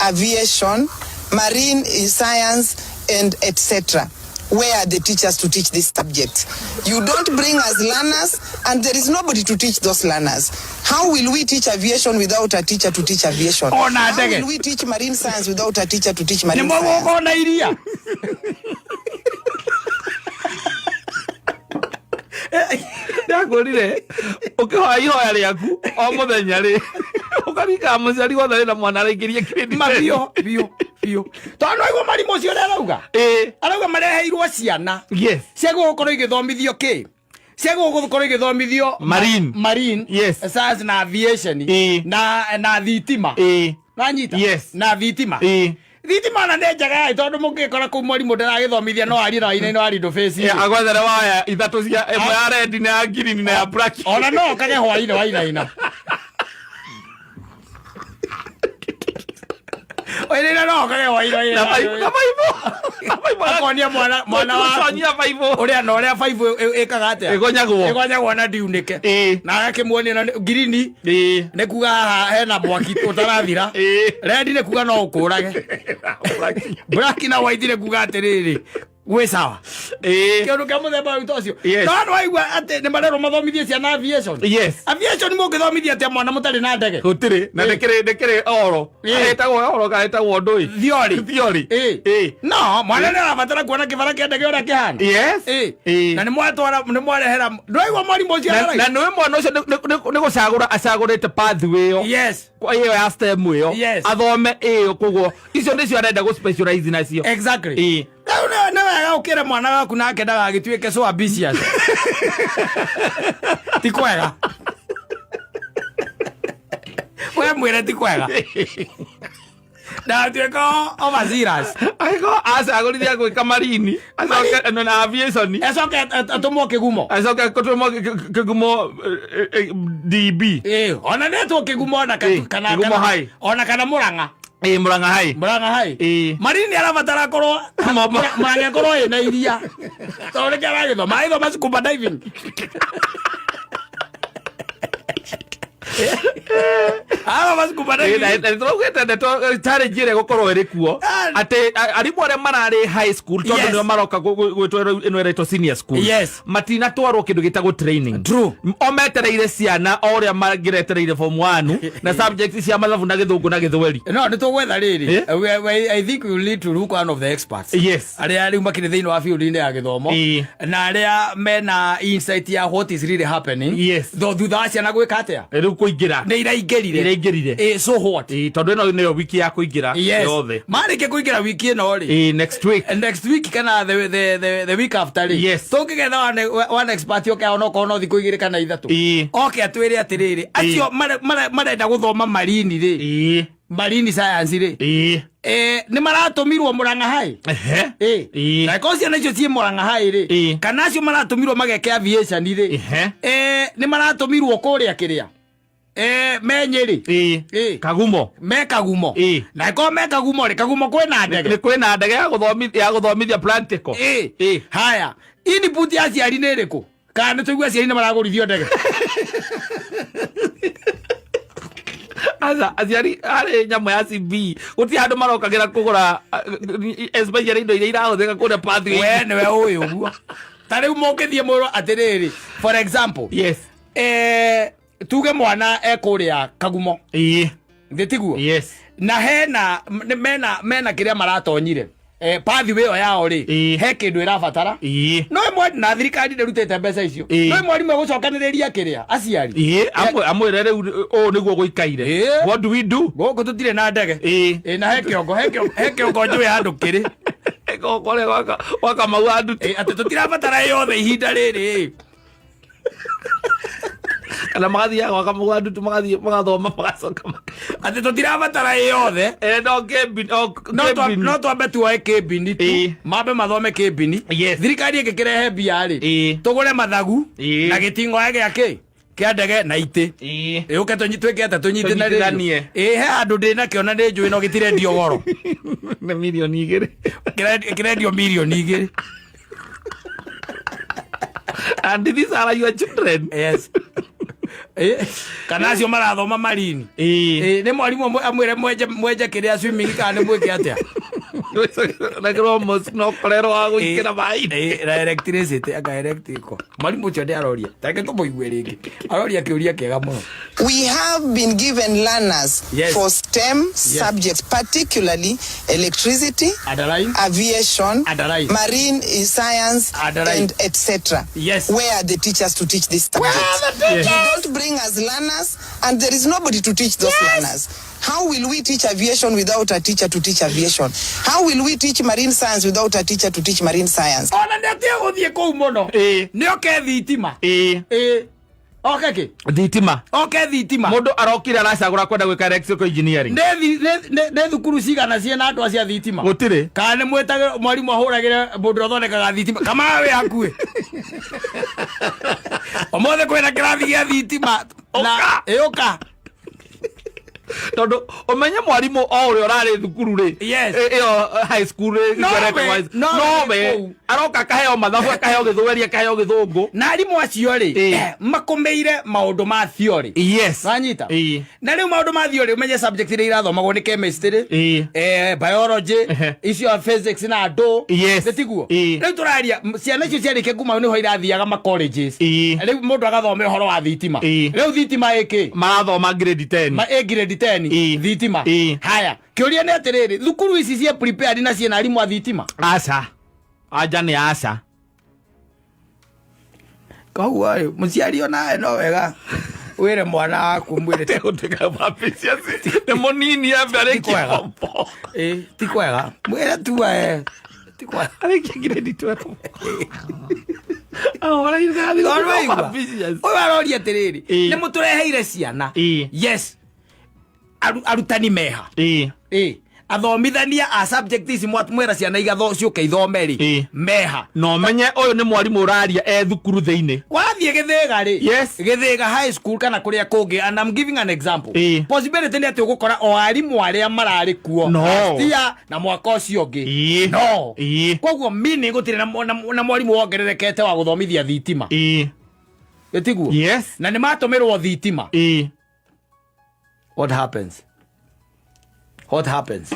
aviation, marine science, and etc. Where are the teachers to teach these subjects? You don't bring us learners, and there is nobody to teach those learners. How will we teach aviation without a teacher to teach aviation? Ona How ndege. will we teach marine science without a teacher to teach Nĩ marine science? mũgũkona iria. Ndakwĩrire ũkĩhoya ihoya rĩaku o mũthenya rĩ, ũkaringaga mũciari wothe wĩna mwana araingĩria grade Ma 10. biũ biũ biũ, tondũ no aigua marimũ ũcio ũrĩa arauga. Arauga mareheirwo ciana cia gũgũkorwo igĩthomithio kĩ, cia gũgũkorwo igĩthomithio Marine. Marine science na aviation na thitima. Nanyita? Na thitima. Thitima ona nĩ njega ĩ, tondũ mũngĩkora kũu mwarimũ ndaragĩthomithia, no arie na wainaina no ari ndũbĩci. Agwethere waya ithatũ cia ĩmwe ya red na ya green na ya black. Ona no kage hwainĩ wainaina wainaina, no kage hwainĩ na baibũ, na wainaina. baibũ, na baibũ. Akonia mwana waku Gũconyia baibũ. Ũrĩa na ũrĩa baibũ ĩkaga atĩa. Ĩgonyagwo. Ĩgonyagwo na ndiunĩke. Na agakĩmuonia na ngirini nĩ kuga haha hena mwaki ũtarathira. Red nĩ kuga no ũkũrage. Black na white nĩ kuga atĩrĩrĩ, Gwĩ sawa. Ĩĩ. Kĩũndũ kĩa mũthemba ũyũ ũcio. Yes. No nĩ waigua atĩ nĩ marerwo mathomithie ciana aviation. Yes. Aviation mũngĩthomithia atĩa mwana mũtarĩ na ndege? Gũtirĩ na Ĩĩ. ndĩkĩrĩ oro. Ĩĩ. Ĩtagwo oro kana ĩtagwo ndũĩ. Theory. Theory. Ĩĩ. Ĩĩ. No, mwana nĩ arabatara kuona kĩbara kĩa ndege ũrĩa kĩhana. Yes. Ĩĩ. Ĩĩ. Na nĩ mwatwara nĩ mwarehera ndwaigua mwarimũ ũcio Na arauga? nĩwe mwana ũcio nĩ gũcagũra acagũrĩte pathway ĩyo. Yes. Kwa ĩyo ya STEM ĩyo. Yes. Athome ĩyo koguo icio nĩcio arenda gũ specialize nacio. Exactly. Ĩĩ. Rĩu nĩ wega ũkĩre mwana waku nake ndagagĩtuĩke so ambitious. Ti kwega. We mwĩre ti kwega. Ndagatuĩke overzealous. Angĩkorwo acagũrire gwĩka marini acoke na aviation Acoke atũmwo kĩgumo. acoke gũtũmwo kĩgumo DB. Ĩĩ, ona nĩetwo kĩgumo ona Ĩĩ, kana Kĩgumo high. ona kana Mũrang'a. Ĩĩ, Mũrang'a high. Mũrang'a high. Ĩĩ. Marini arabatara akorwo Mũrang'a akorwo ĩna iria. Tondũ nĩkĩo aragĩthoma. Aragĩthoma scuba diving. Aragĩthoma scuba Ĩĩ, diving. na nĩtũraugĩte ndeto challenge ĩrĩa ĩgũkorwo ĩrĩ kuo Ah. atĩ arimũ arĩa mararĩ high school tondũ Yes. nĩo maroka gwĩtwo ĩno ĩretwo senior school Yes. matinatwarwo kĩndũ gĩtagwo training. True. O metereire ciana o ũrĩa mangĩretereire form 1 na subject cia mathabu na gĩthũngũ na gĩthweri. No, nĩ tũgwetha rĩrĩ. Eh? I think we will need to look one of the experts. Yes. Arĩa rĩu makĩrĩ thĩinĩ wa field-inĩ ya gĩthomo. Ĩĩ. Na arĩa mena insight ya what is really happening. Yes. Tho thutha wa ciana gwĩka atĩa? Rĩu kũingĩra Nĩ iraingĩrire. Iraingĩrire. Ĩĩ, so what? Ĩĩ, tondũ ĩno nĩyo wiki ya kũingĩra Yes. yothe. Marĩkia kũingĩra wiki ĩno rĩ. Ĩĩ, next week. Next week kana the week after rĩ. Yes. Tũngĩgetha one expert oke onokorwo no thikũ igĩrĩ kana ithatũ. Ĩĩ. Oke atwĩre atĩrĩrĩ, acio marenda gũthoma marini rĩ. Ĩĩ. Marine science rĩ. Ĩĩ. Nĩ maratũmirwo Mũrang'a high. Ehe. Ĩĩ. Ĩĩ. Na korwo ciana icio ciĩ Mũrang'a high rĩ. Ĩĩ. Kana acio maratũmirwo mageke aviation rĩ. Ehe. Nĩ maratũmirwo kũrĩa kĩrĩa. Me Nyĩrĩ. Ĩĩ. Ĩĩ. Kagumo. Me Kagumo. Ĩĩ. Na korwo me Kagumo rĩ, Kagumo kwĩna ndege. Nĩ kwĩna ndege ya gũthomithia practical. Ĩĩ. Ĩĩ. Haya. Input ya aciari nĩ ĩrĩkũ? Kana nĩ tũigua aciari nĩ maragũrithio ndege? Aca, aciari harĩ nyamũ ya CB gũtirĩ handũ marokagĩra kũgũra especially indo iria irahũthĩka kũrĩa pathway. We nĩwe ũĩ ũguo. Ta rĩu mũngĩthiĩ mwĩrwo atĩrĩrĩ, for example. Yes. Tuge mwana ekũrĩa Kagumo. Ĩĩ. Nĩ tiguo? Yes. Na hena mena kĩrĩa maratonyire. Pathway ĩyo yao rĩ, Ĩĩ. he kĩndũ ĩrabatara. Ĩĩ. No ĩmwe na thirikari ndĩrutĩte mbeca icio. Ĩĩ. No mwarimũ egũcokanĩrĩria kĩrĩa aciari. Ĩĩ, amwĩre rĩu ũũ nĩguo gũikaire. Ĩĩ. What do we do? Gũkũ tũtirĩ na ndege. Ĩĩ. Ĩĩ, na he kĩongo, he kĩongo njũĩ handũ kĩrĩ. Kũrĩa gwa Kamau wa Ndutu. Ĩĩ, atĩ tũtirabatara yothe ihinda rĩrĩ. Kana magathiaga gwa Kamau wa Ndutu, magathiĩ magathoma magacoka Atĩ tũtirabatara yothe. No kĩmbini, o kĩmbini. No twambe tuoe kĩmbini tu. Ĩĩ. Mambe mathome kĩmbini. Yes. Thirikari ĩngĩkĩrehe mbia rĩ. Ĩĩ. Tũgũre mathagu. Ĩĩ. Na gĩting'oe gĩa kĩ? Kĩa ndege na itĩ. Ĩĩ. Ĩũke twĩke atĩa tũnyitithanie. Tũnyitithanie. Ĩĩ, he handũ ndĩ nakĩo na nĩ njũĩ no gĩtirendio goro. Nĩ mirioni igĩrĩ. Kĩrendio mirioni igĩrĩ. And these are your children. Yes. Kana acio marathoma marini. Ĩĩ. Nĩ mwarimũ amwĩre mwenje kĩrĩa swimming kana nĩ mwĩke atĩa? Na kĩrwo no korero wa gũikĩra maĩ. Ĩĩ, na electricity, anga electrical. Mwarimũ ũcio nĩ aroria. Ta reke tũmũigue rĩngĩ. Aroria kĩũria kĩega mũno. We have been given learners Yes. for STEM subjects, particularly electricity, Underline. aviation, Underline. marine science, Underline. and etc. Yes. Where are the teachers to teach these subjects? Where are the teachers? You don't bring us learners, and there is nobody to teach those learners. How will we teach aviation without a teacher to teach aviation? How will we teach marine science without a teacher to teach marine science? Ona nĩ atige gũthiĩ kũu mũno. Ĩĩ. Nĩ oke thitima. Ĩĩ. Ĩĩ. Oke kĩ? Thitima. Oke thitima. Mũndũ arokire aracagũra kwenda gwĩka electrical engineering. Nĩ thukuru cigana ciĩna andũ acia thitima? Gũtirĩ. Kana nĩ mwĩtagĩrwo mwarimũ ahũragĩre mũndũ ũrĩa ũthondekaga thitima. Kama wĩ hakuhĩ. Ũmũthĩ kwĩna kĩrathi gĩa thitima. Ũka. Ĩĩ, ũka. Tondu umenye mwarimu o uria urari thukuru ri, Yes. iyo high school ri, No graduate we, wise, no no we we kũu. aroka akaheo mathabu, akaheo gĩthweri, akaheo gĩthũngũ. Na arimũ acio rĩ, makũmĩire maũndũ ma theory. Wanyita? Na rĩu maũndũ ma theory, ũmenye subject iria irathomagwo nĩ chemistry, biology, icio physics na andũ. Nĩ tiguo? Rĩu tũraria ciana icio ciarĩkia kuma nĩho irathiaga ma colleges. Rĩu mũndũ agathome ũhoro wa thitima. Rĩu thitima ĩkĩ? Marathoma grade 10. Ma ĩ grade 10. Thitima. Haya, kĩũria nĩ atĩrĩrĩ, thukuru ici ciĩ prepared na ciĩna arimũ a thitima? Aca, anja nĩ aca. Koguo rĩ, mũciari onawe no wega wĩre mwana waku, mwĩre Tegũtuĩka ambitious nĩ mũnini ambe arĩkie kwega. form four. Ti kwega, mwĩre tu ti kwega. Arĩkie grade 12. Ahora ithathi. Tondũ waigua, Ambitious. ũyũ aroria atĩrĩrĩ, nĩ mũtũreheire ciana. Yes. Arutani meha? Athomithania a subject ici mwera ciana igatho ciũke ithome rĩ, meha? Na ũmenye ũyũ nĩ mwarimũ ũraria e thukuru thĩinĩ. Wathiĩ Gĩthĩga rĩ, Gĩthĩga High School kana kũrĩa kũngĩ, and I'm giving an example, possibility nĩ atĩ ũgũkora o arimũ arĩa mararĩ kuo No. last year na mwaka ũcio ũngĩ. No. Koguo meaning gũtirĩ na mwarimũ wongererekete wa gũthomithia thitima. Ĩtiguo? Yes. Na nĩ matũmĩrwo thitima. What happens? What happens?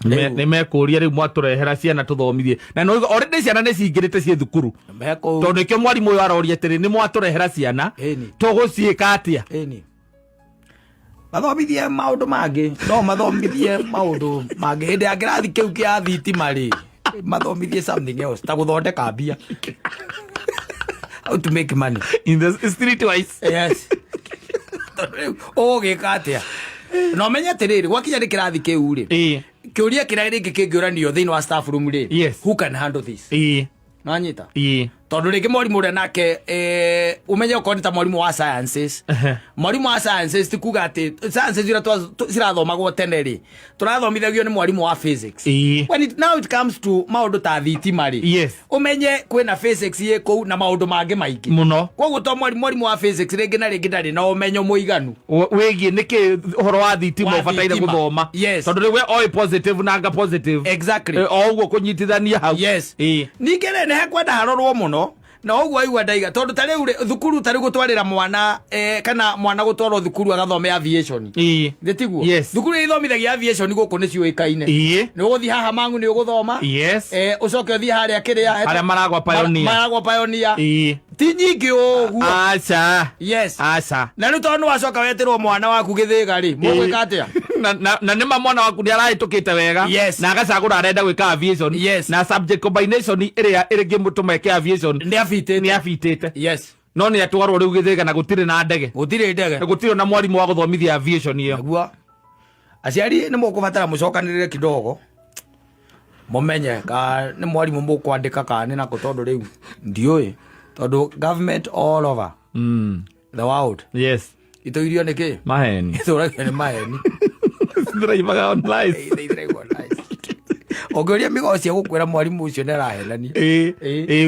Nĩ mekũria rĩu mwatũrehera ciana tũthomithie na no already ciana nĩ cingĩrĩte ciĩ thukuru. Mekũ. Tondũ nĩkĩo mwarimũ ũyũ aroria atĩrĩ, nĩ mwatũrehera ciana, tũgũciĩka atĩa? Ĩni, mathomithie maũndũ mangĩ, no mathomithie maũndũ mangĩ hĩndĩ ya kĩrathi kĩu kĩa thitima rĩ, mathomithie something else ta gũthondeka mbia, how to make money in the street wise. Yes. Tondũ rĩu ũgũgĩka atĩa? Na ũmenye atĩrĩrĩ, gwakinya nĩ kĩrathi kĩu rĩ, kĩũria kĩrĩa rĩngĩ kĩngĩũranio thĩinĩ wa staff room rĩ, who can handle this? Nanyita? Tondũ rĩngĩ mwarimũ ũrĩa nake, ũmenye okorwo nĩ ta mwarimũ wa sciences, mwarimũ wa sciences, ti kuga atĩ sciences iria cirathomagwo tene rĩ, tũrathomithagio nĩ mwarimũ wa physics. When now it comes to maũndũ ta thitima rĩ, ũmenye kwĩna physics ĩ kũu na maũndũ mangĩ maingĩ Mũno. Koguo to mwarimũ wa physics rĩngĩ na rĩngĩ ndarĩ na ũmenyo mũiganu Wĩgiĩ nĩkĩ ũhoro wa thitima Wa ũbataire thitima. gũthoma. Tondũ rĩu we oĩ positive na anga positive. O ũguo kũnyitithania hau. Ningĩ rĩ, nĩ hekwenda harorwo mũno na ũguo aigua ndaiga, tondũ ta rĩu rĩ, thukuru ta rĩu gũtwarĩra mwana, kana mwana gũtwarwo thukuru agathome aviation. Nĩ tiguo? Yes. Thukuru iria ithomithagia aviation gũkũ nĩ ciũĩkaine. Nĩ ũgũthiĩ haha Mang'u nĩ ũgũthoma, ũcoke ũthiĩ harĩa kĩrĩa Harĩa maragwa Pioneer. Maragwa Pioneer. Ti nyingĩ ũguo. Aca. Yes. Aca. Na rĩu tondũ nĩ wacoka wetĩrwo mwana waku Gĩthĩga rĩ, mũgwĩka atĩa? Na nĩma mwana waku nĩ arahĩtũkĩte wega na agacagũra arenda gwĩka aviation, na subject combination ĩrĩa ĩngĩmũtũma eke aviation Nĩ abitĩte. Nĩ abitĩte. No nĩ atwarwo rĩu Gĩthĩga na gũtirĩ na ndege. Gũtirĩ ndege. Na gũtirĩ na mwarimũ wa gũthomithia aviation ĩyo. Nĩguo aciari nĩ mũkũbatara mũcokanĩrĩre kidogo, mũmenye ka nĩ mwarimũ mũkwandĩka kana nĩ nakũ, tondũ rĩu ndiũĩ, tondũ government all over the world itũirio nĩ kĩ? Maheni. Itũragio nĩ maheni. Ndĩraimaga on lies. Ũngĩũria Migoci egũkwĩra mwarimũ ũcio nĩ arahenania.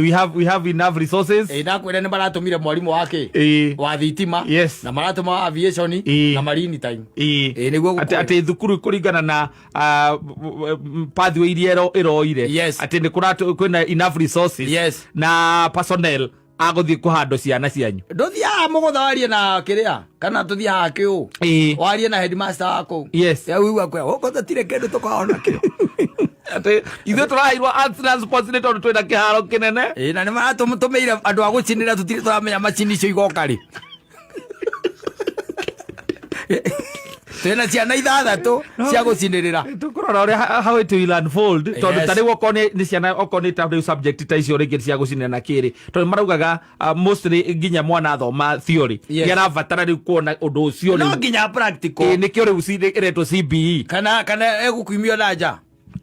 We have enough resources. Ndakwĩra nĩ maratũmire mwarimũ wa kĩ? Wa thitima. Na maratũma wa aviation na marine time. Nĩguo Atĩ gũkwĩra. Atĩ thukuru kũringana na pathway iria ĩroire, atĩ nĩ kwĩna enough resources na personnel agũthiĩ kũhandwo ciana cianyu. Ndũthiaga mũgũtha warie na kĩrĩa, kana tũthiaga kĩũ, warie na headmaster wa kũu. Igua kwĩra gũkũ tũtirĩ kĩndũ tũkoragwo nakĩo. Atĩ ithuĩ tũraheirwo arts na sports nĩ tondũ twĩna kĩharo kĩnene. Ĩĩ, na nĩ maratũmĩire andũ a gũcinĩra, tũtirĩ tũramenya macini icio igoka rĩ. Twĩna ciana ithathatũ cia gũcinĩrĩra. Tũkũrora ũrĩa how it will unfold, tondũ ta rĩu okorwo nĩ ciana, okorwo nĩ ta rĩu subject ta icio rĩngĩ cia gũcinĩra na kĩrĩ, tondũ maraugaga mostly nginya mwana athoma theory, nĩ arabatara rĩu kuona ũndũ ũcio No rĩu nginya practical. Ĩĩ, nĩkĩo rĩu ĩretwo CBE. Kana egũkiumio na nja.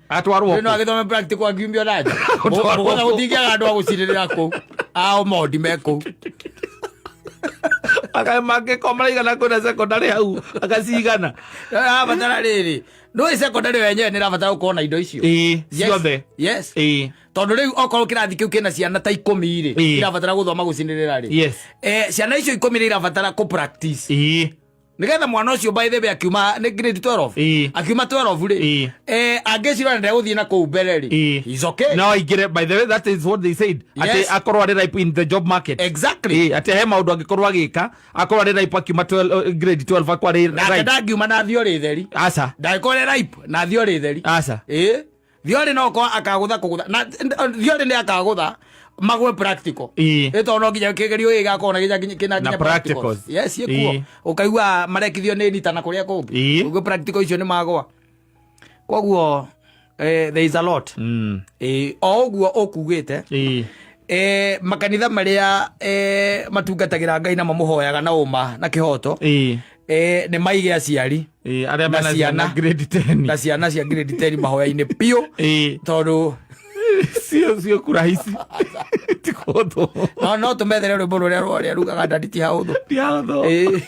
Atwarwo Rĩu no kũ? agĩthome practical akiumio na nja. Gũtwarwo Mũgũtha kũ? gũtingĩaga andũ a gũcinĩrĩra kũu ao mondi me kũu. Akae mangĩkorwo maraigana kwĩna secondary hau agacigana. Rabatara rĩrĩ, ndũĩ secondary wenyewe nĩ rabatara gũkorwo na indo icio. Ciothe. Tondũ rĩu okorwo kĩrathi kĩu kĩna ciana ta 10 rĩ, irabatara gũthoma gũcinĩrĩra rĩ, ciana icio 10 nĩ irabatara kũ practice. Nigetha mwana ũcio, by the way, akiuma nĩ grade 12, akiuma 12 rĩ, angĩcira ndegũthiĩ na kũu mbere rĩ, he's okay. No aingĩre. By the way, that is what they said, atĩ akorwo arĩ ripe in the job market. Atĩ he maũndũ angĩkorwo agĩka, akorwo arĩ ripe akiuma 12, grade 12, akorwo arĩ Nake ripe. ndangiuma na thiorĩ theri. Aca. Ndangĩkorwo arĩ ripe na thiorĩ theri. Aca. Ĩ, thiorĩ no korwo akagũtha kũgũtha na thiorĩ nĩ akagũtha magwe practical. Ĩ, tondũ no nginya kĩgerio gĩkĩ gĩgakorwo na kĩna Na nginya practicals. Yes, ĩkuo. Ũkaigua marekithio nĩ nita na kũrĩa kũngĩ. Ũguo practical icio nĩ magwa, koguo there is a lot. O ũguo ũkugĩte, makanitha marĩa matungatagĩra Ngai na mamũhoyaga na ũma na kĩhoto, nĩ maige aciari Arĩa na mena ciana ciana grade 10 na ciana cia grade 10 mahoya-inĩ biũ, tondũ cio kurahisi ti kũhũthũ. No tũmethere rwĩmbo rũrĩa rwarĩa rugaga ndadi ti hahũthũ. Ti hahũthũ. Ĩ.